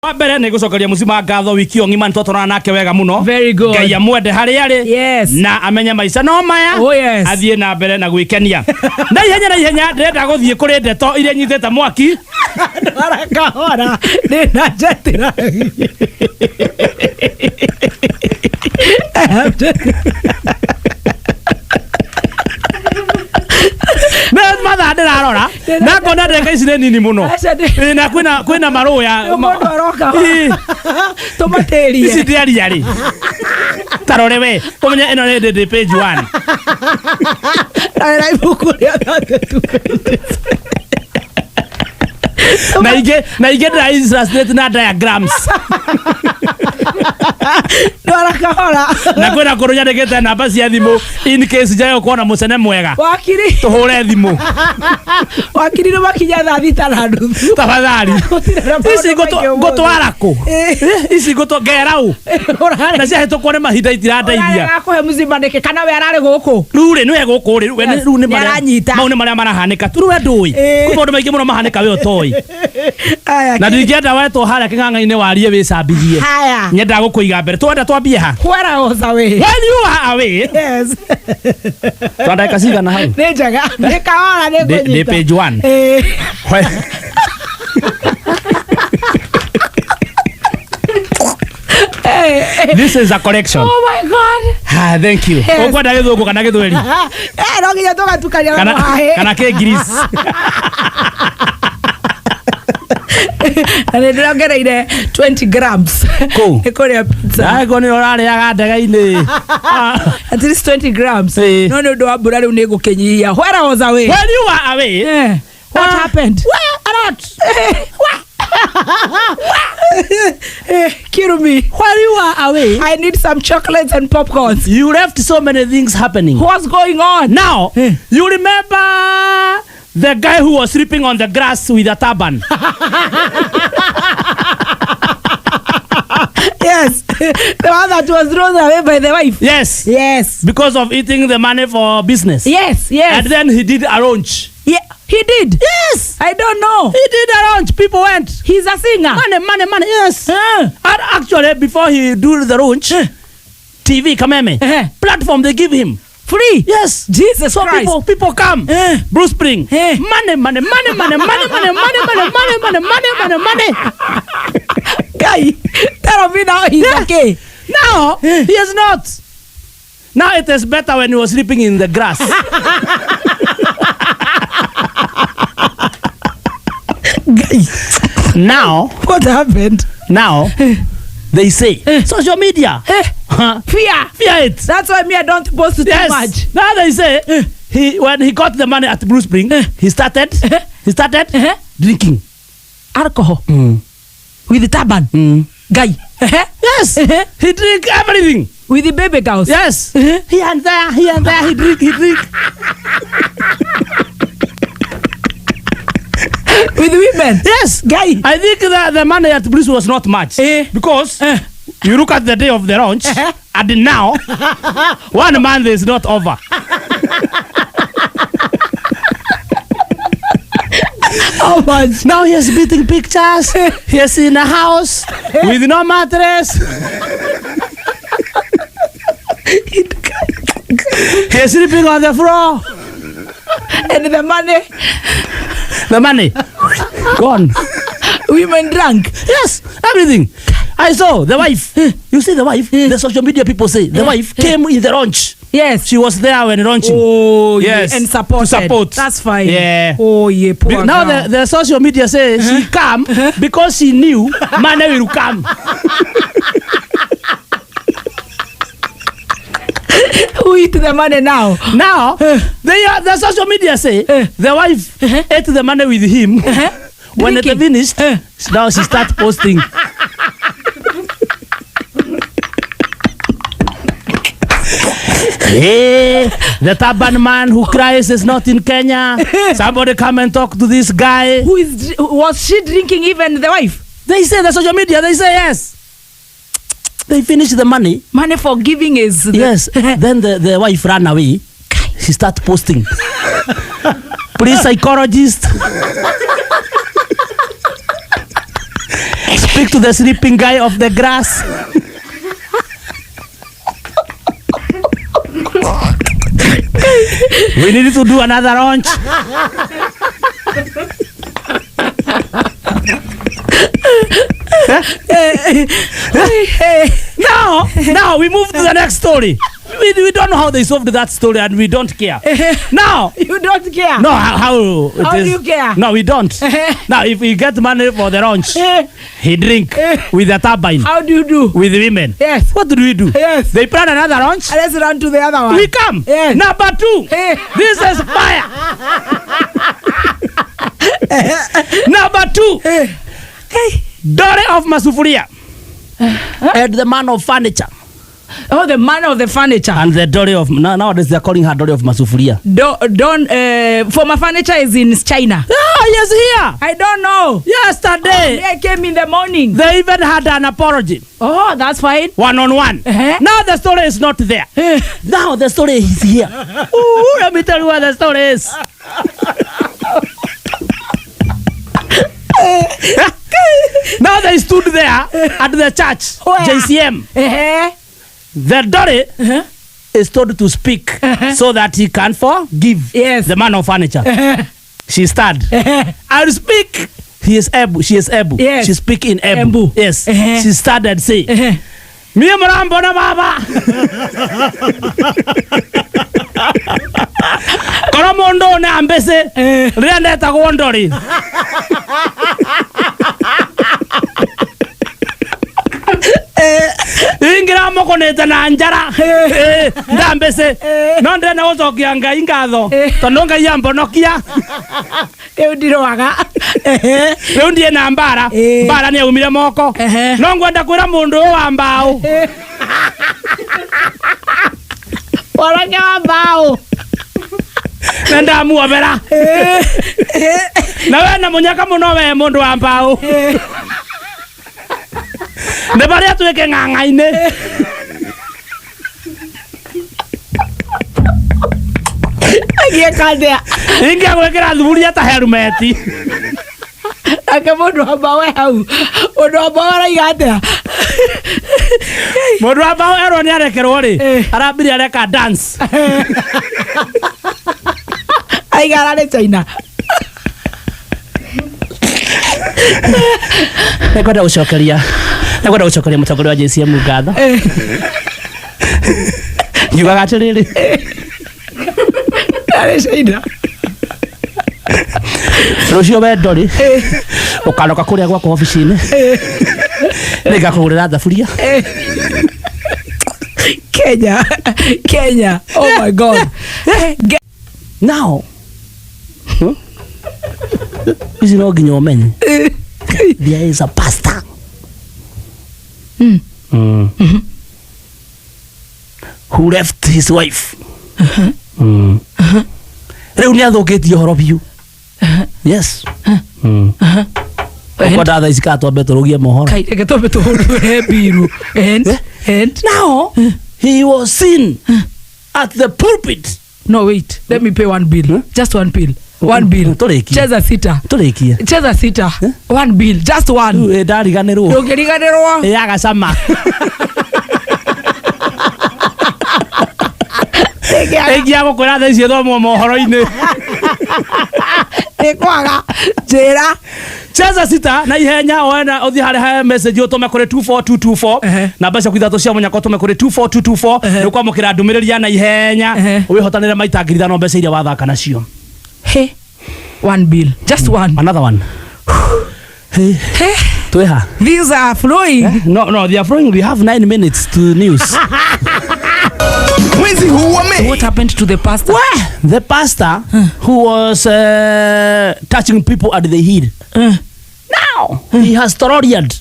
Wa mbere nä gå cokeria må ngatho wiki o ng'ima nä twatwarana nake wega må no. Very good. Ngai amwende harä arä Yes. na amenye maica no maya. Oh, yes. Athiä na mbere na gwä kenia na ihenya na ihenya. Ndĩrenda gũthiĩ kũrĩ ndeto iria nyitĩte mwaki. Ndwara kahora ndĩ na njetĩra. Nĩ mathaa ndĩrarora na ngona ndeka ici nĩ nini mũno. Aca Ĩ, na kwĩna marũya. Mũndũ aroka. Ĩ, tũmatĩrie. Ici ndĩaria rĩ tarore we ũmenye ĩno nĩ ndĩ page 1. Na ibuku rĩa 32 pages. Na ingĩ ndĩra illustrate na diagrams. Ndwara kahora. Na kwĩna kũndũ nyandĩkĩte namba cia thimũ in case njae gũkorwo na mũcene mwega. Wakiri. Tũhũre thimũ. Wakiri nĩ makinya 6:30. Tafadhali. Gũtirĩ na maũndũ Ici maingĩ ũmũthĩ. ngũtwara kũ? Ĩ. Ici ngera ũ na ciahĩtũkwo nĩ mahinda itirandeithia. Ũrarega kũhe mũcima nĩkĩ kana we ararĩ gũkũ? Rĩu rĩ nĩwe gũkũ rĩ we Yes, rĩu nĩ nĩ marĩa aranyita. mau nĩ marĩa marahanĩka tu rĩu we ndũĩ. Ĩ. Kwĩ maũndũ maingĩ mũno mahanĩka we ũtoĩ. Aya. Na ndingĩenda wetwo harĩa kĩng'ang'a-inĩ warie wĩcambithie. Haya. Nyendaga gũkũiga mbere twenda twambie ha. Where I was away. When you are away. Yes. Twa ndagĩka cigana hau? Nĩ njega. Nĩ kahora nĩ Ndĩ ngũnyita. page 1. Ĩ. Eh, eh. This is a collection. Oh my God. Ah, thank you. Yes. Ũkwenda gĩthũngũ kana gĩthweri? Eh, no nginya tũgatukania na Kana mũhahĩ. kana kĩngirisi? Na nĩ ndĩrongereire 20 grams. Kũu? Nĩ kũrĩa pizza. Angĩkorwo nĩ ũrarĩaga ndege-inĩ. Ah. At least 20 grams. Ĩ. No nĩ ũndũ wa mbura rĩu nĩ ngũkĩnyihia. Where I was away. When you were away. Eh. What Ah. happened? Well, a lot. Eh, Kirumi. While you were away, I need some chocolates and popcorns. you left so many things happening. What's going on? Now, Eh. you remember the guy who was sleeping on the grass with a turban? Yes. The one that was thrown away by the wife. Yes. Yes. Because of eating the money for business. Yes, yes. And then he did a launch. Yeah, he did. Yes. I don't know. He did a launch. People went. He's a singer. Money, money, money. Yes. Huh. And actually, before he do the launch, TV Kameme, Eh. platform they give him. Free. Yes. Jesus So Christ. people come. Eh. Bruce Spring. Eh. Money, money, money, money, money, money, money, money, money, money, money, money, money. Guy, tell me now he's Yeah. okay. Now he is not. Now it is better when he was sleeping in the grass. Guy, Now, what happened? now they say social media. Eh. Huh? Fear. Fear it. That's why me I don't post too Yes. much. Now they say he when he got the money at Blue Spring, he started Eh. drinking. Alcohol with the turban. Guy. Eh. Yes. Eh. He drink everything. With the baby girls. Yes. Eh. Here and there, here and there, he drink, he drink. With women. Yes. Guy. I think the money at Bruce was not much. Eh. Because Eh. you look at the day of the launch, Eh. and now, 1 month is not over. How much? Now he is beating pictures. He is in a house with no mattress. He is sleeping on the floor. And the money, The money gone. women drank. Yes, everything. I saw the wife. You see the wife? The social media people say the wife came in the launch. Yes. She was there when launching. Oh, Yes. yeah. And supported. To support. That's fine. Yeah. Oh, yeah. Poor Now girl. the social media say she come because she knew money will come. Who eat the money now? Now the social media say the wife ate the money with him. When it Drinking. finished, now she start posting. Hey, the turban man who cries is not in Kenya. Somebody come and talk to this guy. Who is was she drinking even the wife? They say the social media, they say yes. They finish the money. Money for giving is the- Yes. Then the wife ran away. She start posting. Please, psychologist. Speak to the sleeping guy of the grass. We need to do another launch. Now we move to the next story. We don't know how they solved that story, and we don't care. Now, You don't care. no, how it How do is- you care? No, we don't. Now, if he get money for the launch, he drink with the turbine, How do you do? with women. Yes. What do we do? Yes. They plan another launch. Let's run to the other one. We come. Yes. Number 2. This is fire. Number 2. Hey. Daughter of Masufuria. And the man of furniture. Oh, the man of the furniture. And the daughter of, nowadays they are calling her daughter of Masufuria. Don, former furniture is in China. Ah, yes, here. I don't know. Yesterday. Oh, they came in the morning. They even had an apology. Oh, that's fine. 1-on-1. Now the story is not there. Now the story is here. Ooh, let me tell you what the story is. Now they stood there at the church, Where? JCM. The daughter is told to speak so that he can forgive Yes. the man of furniture. She started. I'll speak. He is Ebu. She is Ebu. Yes. She speak in Ebu. Embu. Yes. She started say, Mie mrambo na baba. Koro mundu ne ambese riria ndetagwo ndori. Ingira mukunite na njara ndambece no ndĩrenda gũcokia Ngai ngatho tondũ Ngai ambonokia. Rĩu ndirwaga. Rĩu ndiĩ na mbara. Mbara nĩ yaumire moko. No ngwenda kwĩra mũndũ ũyũ wa mbaũ. Mwanake wa mbaũ. Nĩ ndamuobera. Na we na mũnyaka mũno we mũndũ wa mbaũ. Nĩ barĩa tuĩke ng'ang'a-inĩ. Agĩka atĩa? Ingĩagwĩkĩra thuburia ta helmeti. Nake mũndũ wa mbaũ e hau. Mũndũ wa mbaũ araiga atĩa? Mũndũ wa mbaũ erwo nĩ arekerwo rĩ, arambire areka dance. Aiga ararĩ China. Nĩngwenda gũcokeria, nĩngwenda gũcokeria mũtongoria wa JCM ngatho. Ngiugaga atĩrĩrĩ. Arĩ China. Rũciũ we ndori ũkaroka kũrĩa gwakwa obici-inĩ nĩngakũgũrĩra thaburia. Kenya. Kenya. Oh my God. Now, ici no nginya ũmenye there is a pastor who left his wife. Rĩu nĩ athũkĩtie ũhoro biũ. Yes. Ũkwenda thaa ici kana twambe tũrũgie mohoro? Kai, reke twambe tũhũrũre mbiru. And Now he was seen at the pulpit. No, wait. Let me pay one bill. Just one bill. One bill. Tũrĩkie. Cheza sita. Tũrĩkie. Cheza sita. One bill. Just one. Rĩu ndariganĩrwo. Ndũngĩriganĩrwo. Ĩ agacama. Ĩngia gũkwĩra thaa ici ĩthomwo mohoro-inĩ. Nĩ kwaga. Njĩra. Cheza sita na ihenya wena uthi harĩa he message ũtũme kũrĩ 24224 namba ciaku ithatũ cia mũnyaka ũtũme kũrĩ 24224 nĩ ũkwamũkĩra ndũmĩrĩri ya na ihenya wĩhotanĩre maita 5000 mbeca iria wathaka nacio. Hey. One bill. Just one. Another one. Hey. Hey. Twĩha. These are flowing. No, they are flowing. We have 9 minutes to news. Mwezi huu wa Mei. What happened to the pastor? Where? The pastor who was touching people at the heel. Now he has tortured.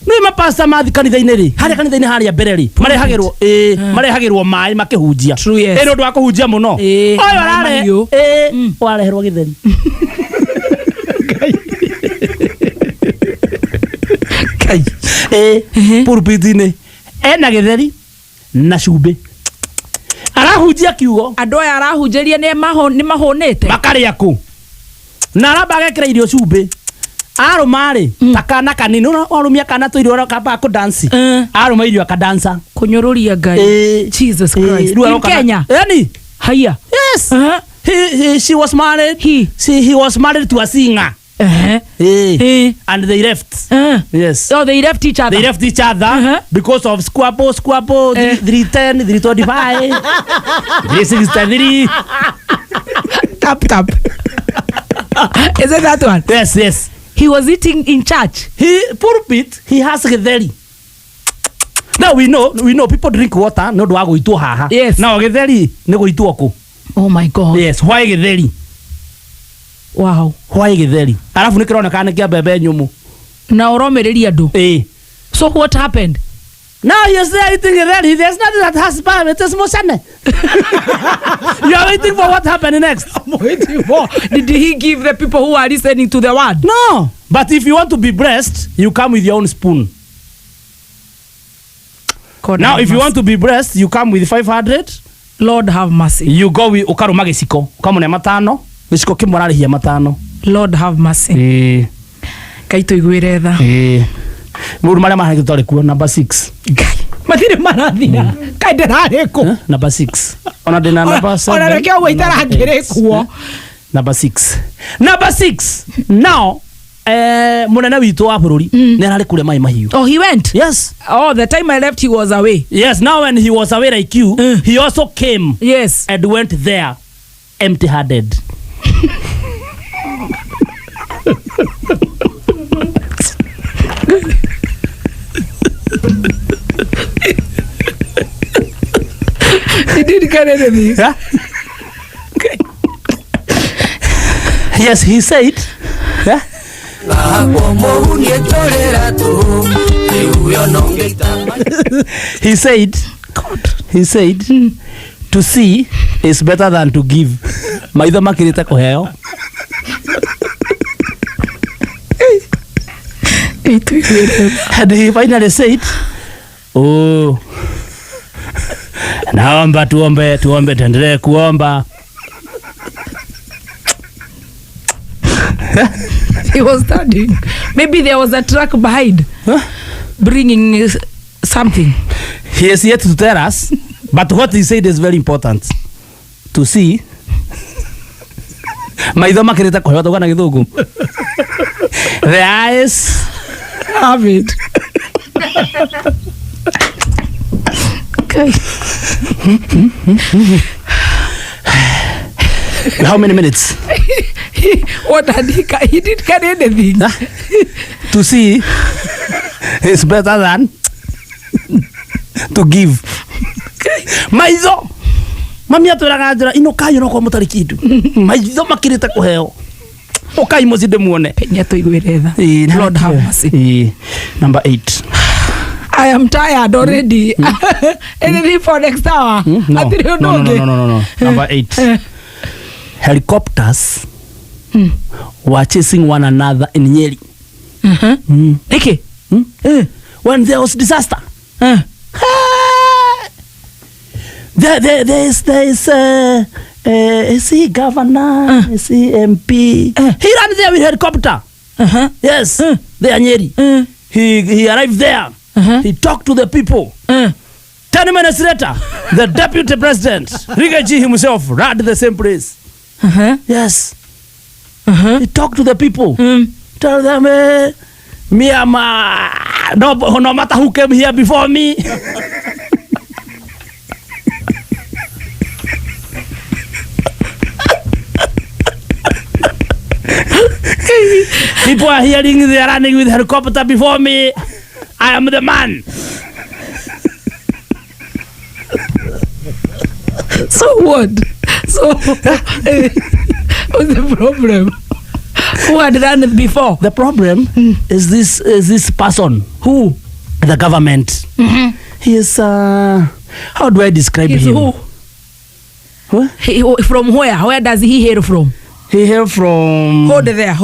Nĩ mapasta mathi kanitha-inĩ rĩ, harĩa kanitha-inĩ harĩa mbere rĩ, marehagĩrwo marehagĩrwo maĩ makĩhunjia. True, yes. Ĩ nĩ ũndũ wa kũhunjia mũno. Ĩ, Ũyũ maĩ arare mahiũ. ĩ wareherwo gĩtheri. Kai. Ĩ pulpit-inĩ ena gĩtheri na cumbĩ. Arahunjia kiugo Andũ aya arahunjĩria nĩ mahũnĩte. makarĩa kũ na aramba agekĩra irio cumbĩ Arũma rĩ, ta kana kanini, warũmia kana tũirio kambaga kũdansi. Arũma irio akadansa. Kũnyũrũria Ngai. Jesus Christ. Rĩu In aroka Kenya? Yani. Haya. Yes. She was married. He. He was married to a singer. And they left. Yes. So they left each other. They left each other because of squabble, squabble, 310, 325, 363. Tap tap. Is it that one? Yes. He was eating in church. He pulpit, he has githeri. Now we know people drink water no ũndũ wa gũitwo haha. Yes. Now githeri nĩ gũitwo kũ? Oh my God. Yes, why githeri? Wow. Why githeri? Arabu nĩ kĩroneka nĩ kĩa mbembe nyũmũ. Na ũromĩrĩria andũ. Ĩĩ. So what happened? Now he is there eating githeri. There's nothing that has power. It is moshane. You are waiting for what happened next. I'm waiting for. Did he give the people who are listening to the word? No. But if you want to be blessed, you come with your own spoon. God Now, have if you mercy. want to be blessed, you come with 500. Lord have mercy. You go with ukaruma gĩciko. Ũkamũne matano. Gĩciko kĩmwe ararĩhia matano. Lord have mercy. Ĩĩ. Ngai tũiguĩre tha. Ĩĩ. Maũndũ marĩa mahanĩkĩte twarĩ kuo number 6. Ngai. Matirĩ marathira. Ngai ndĩrarĩ kũ? Number 6. Ona ndĩna number 7. Ona reke ũguo itarakĩrĩ kuo. Number 6. Number 6. Now, mũnene witũ wa bũrũri nĩ ararĩ kũrĩa Maĩ Mahiũ. Oh, he went? Yes. Oh, the time I left he was away. Yes, now when he was away like you, he also came Yes. and went there empty handed. He didn't get anything. Yeah? Yes, he said. Yeah? He said, God. He said, to see is better than to give. Maitho makirite kuheo. Ngai tũiguĩre tha. And he finally said, oh, naomba tuombe, tuombe, tuendelee kuomba. He was standing. Maybe there was a truck behind Huh? bringing something. He is yet to tell us, but what he said is very important. To see maitho makirite kuheo tauga na githungu. The eyes Have it. Okay. How many minutes? What had he? He didn't get anything. Huh? To see is better than to give. Maitho mami atwĩraga njĩra inũkai onokorwo mũtarĩ kĩndũ, maitho makĩrĩte kũheo, ũkai mũciĩ ndĩmuone. Nĩ atũiguĩre tha. Ĩĩ, na Lord have mercy. Ĩĩ. Number 8. I am tired already. Anything for next hour? No. Hatirĩ ũndũ No, no, ũngĩ. no. Number 8. Helicopters were chasing one another in Nyeri. Nĩkĩ? When there was disaster. There is he governor, is he MP? He ran there with helicopter. Yes, there Nyeri. He arrived there. He talked to the people. 10 minutes later, the deputy president, Riggy G himself, ran to the same place. Yes. He talked to the people. Tell them, me, I'm, no, no matter who came here before me. People are hearing they are running with helicopter before me. I am the man. So what? So what's the problem? Who had done it before? The problem is this person. Who? The government. He is how do I describe He's him? who? Huh? He, from where? Where does he hail from? He hail from Hold there. Hold.